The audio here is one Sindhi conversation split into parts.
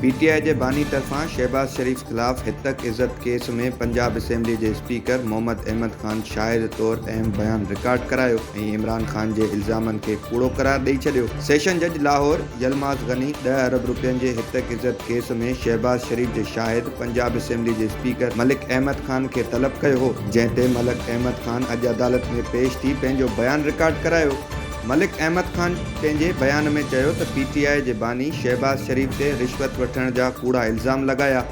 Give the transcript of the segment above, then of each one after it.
پي ٽي آء جي باني طرفان شهباز شريف خلاف هتڪ عزت ڪيس ۾ پنجاب اسيمبلي جي اسپيڪر محمد احمد خان شاهد طور اهم بيان رڪارڊ ڪرايو ۽ عمران خان جي الزامن کي ڪوڙو قرار ڏئي ڇڏيو. سيشن جج لاهور يلماز غني ڏهه ارب رپين جي هتڪ عزت ڪيس ۾ شهباز شريف جي شاهد پنجاب اسيمبلي جي اسپيڪر ملڪ احمد خان کي طلب ڪيو هو، جنهن تي ملڪ احمد خان اڄ عدالت ۾ پيش ٿي پنهنجو بيان رڪارڊ ڪرايو. ملڪ احمد خان پنهنجي بيان ۾ چيو ته پي ٽي آء جي باني شهباز شريف تي رشوت وٺڻ جا ڪوڙا الزام لڳايا،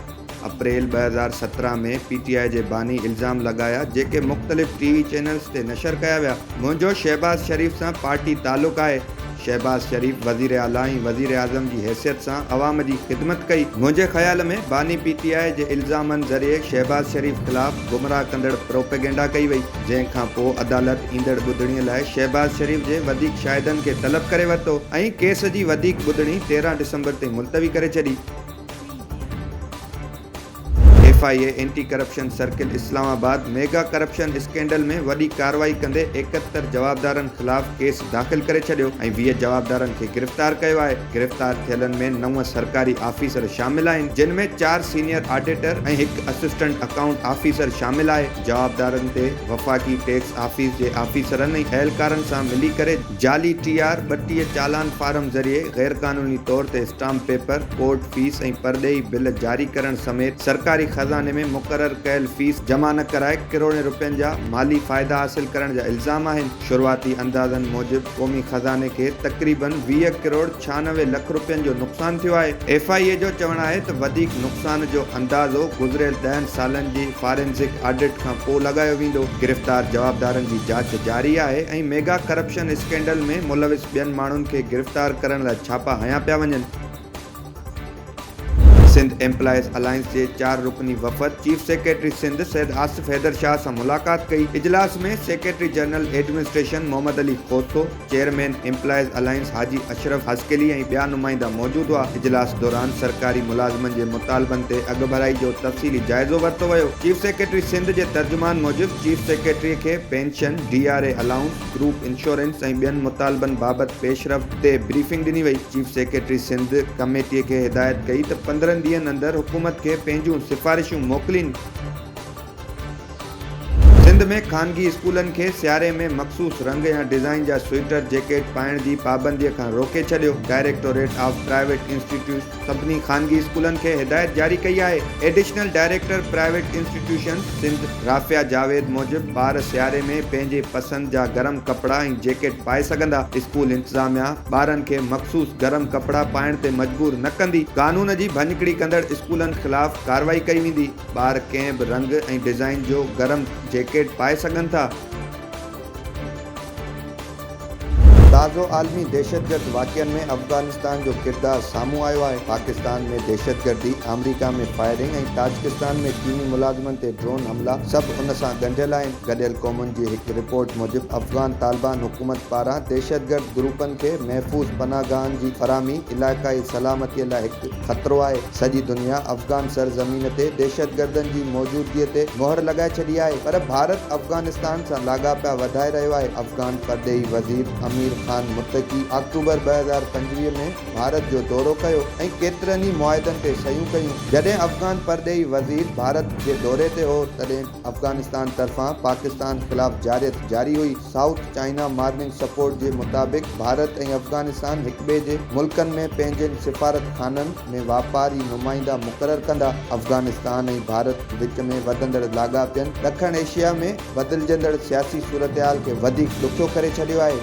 اپريل 2017 ۾ پي ٽي آء جي باني الزام لڳايا جيڪي مختلف ٽي وي چينلز تي نشر ڪيا ويا، منهنجو شهباز شريف سان پارٽي تعلق آهي، شهباز شريف وزيراعليٰ ۽ وزيراعظم جي حيثيت سان عوام جي خدمت ڪئي، منهنجي خيال ۾ باني پي ٽي آء جي الزامن ذريعي شهباز شريف خلاف گمراهه ڪندڙ پروپيگنڊا ڪئي وئي، جنهن کان پوء عدالت ايندڙ ٻڌڻي لاء شهباز شريف جي وڌيڪ شاهدن کي طلب ڪري ورتو ۽ ڪيس جي وڌيڪ ٻڌڻي 13 ڊسمبر تائين ملتوي ڪري ڇڏي. F I A anti corruption circle Islamabad mega corruption scandal ۾ وڏي ڪارروائي ڪندي 71 جوابدارن خلاف ڪيس داخل ڪري ڇڏيو ۽ 20 جوابدارن کي گرفتار ڪيو آهي. گرفتار ٿيلن ۾ نو سرڪاري آفيسر شامل آهن جن ۾ چار سينيئر آڊيٽر ۽ هڪ اسسٽنٽ اڪائونٽ آفيسر شامل آهي. جوابدارن تي وفاقي ٽيڪس آفيس جي آفيسرن ۽ اهلڪارن سان ملي ڪري جعلي ٽي آر 32 چالان فارم ذريعي غيرقانوني طور تي اسٽامپ پيپر، ڪورٽ فيس ۽ پرڏيهي بل جاري ڪرڻ سميت سرڪاري خزاني ۾ مقرر ڪيل فيس جمع نه ڪرائي ڪروڙين رپين جا مالي فائدا حاصل ڪرڻ جا الزام آهن. شروعاتي اندازن موجب قومي خزاني کي تقريبن 20 ڪروڙ 96 لک رپين جو نقصان ٿيو آهي. ايف I اي جو چوڻ آهي ته وڌيڪ نقصان جو اندازو گذريل ڏهن سالن جي فارينزڪ آڊٽ کان پوء لڳايو ويندو. گرفتار جوابدارن جي جاچ جاري آهي ۽ ميگا ڪرپشن اسڪينڊل ۾ ملوث ٻين ماڻهن کي گرفتار ڪرڻ لاء ڇاپا هنيا پيا وڃن. سنڌ ايمپلائيز الائنس جي چار رڪني وفد چيف سيڪريٽري سنڌ سيد آصف حيدر شاهه سان ملاقات ڪئي. اجلاس ۾ secretary general administration Muhammad Ali Khoso, chairman employees alliance Haji Ashraf Khaskheli ۽ ٻيا نمائندا موجود هئا. اجلاس دوران سرڪاري ملازمن جي مطالبن تي اڳڀرائي جو تفصيلي جائزو ورتو ويو. چيف سيڪريٽري سنڌ جي ترجمان موجب چيف سيڪريٽري کي pension, D R A allowance, group insurance ۽ ٻين مطالبن بابت پيش رفت تي بريفنگ ڏني وئي. چيف سيڪريٽري سنڌ ڪميٽي کي هدايت ڪئي ته 15 ڏينهن اندر حڪومت کي پنهنجون سفارشون موڪلين. سنڌ ۾ خانگي اسڪولن کي سياري ۾ مخصوص رنگ يا ڊزائين جا سوئيٽر جيڪيٽ پائڻ جي پابندي کان روڪي ڇڏيو. ڊائريڪٽوريٽ آف پرائيويٽ انسٽيٽيوٽس سڀني خانگي اسڪولن کي هدايت جاري ڪئي آهي. Additional director private institutions Sindh Rafia Javed موجب ٻار سياري ۾ پنهنجي پسند جا گرم ڪپڙا ۽ جيڪيٽ پائي سگهندا، اسڪول انتظاميا ٻارن کي مخصوص گرم ڪپڙا پائڻ تي مجبور نه ڪندي، قانون جي ڀڃڪڙي ڪندڙ اسڪولن خلاف ڪارروائي ڪئي ويندي، ٻار ڪنهن به رنگ ۽ ڊزائين جو گرم جيڪيٽ پائي سگهن ٿا. تازو عالمي دهشتگرد واقعن ۾ افغانستان جو ڪردار سامهون آيو آهي، پاڪستان ۾ دهشتگردي، آمريڪا ۾ فائرنگ ۽ تاجڪستان ۾ چيني ملازمن تي ڊرون حملا سڀ ان سان ڳنڍيل آهن. گڏيل قومن جي هڪ رپورٽ موجب افغان طالبان حڪومت پاران دهشتگرد گروپن کي محفوظ پناهگاهن جي فراهمي علائقائي سلامتي لاء هڪ خطرو آهي. سڄي دنيا افغان سرزمين تي دهشتگردن جي موجودگي تي مهر لڳائي ڇڏي آهي پر ڀارت افغانستان سان لاڳاپا وڌائي رهيو آهي. افغان پرڏيهي وزير امير خان متقي آڪٽوبر 2025 ۾ ڀارت جو دورو ڪيو ۽ ڪيترن ئي معاهدن تي صحيحون ڪيون. جڏهن افغان پرڏيهي وزير ڀارت جي دوري تي هو تڏهن افغانستان طرفان پاڪستان خلاف جارحيت جاري هئي. سائوٿ چائنا مارننگ سپورٽ جي مطابق ڀارت ۽ افغانستان هڪٻئي جي ملڪن ۾ پنهنجن سفارتخانن ۾ واپاري نمائندا مقرر ڪندا. افغانستان ۽ ڀارت وچ ۾ وڌندڙ لاڳاپين ڏکڻ ايشيا ۾ بدلجندڙ سياسي صورتحال کي وڌيڪ ڏکيو ڪري ڇڏيو آهي.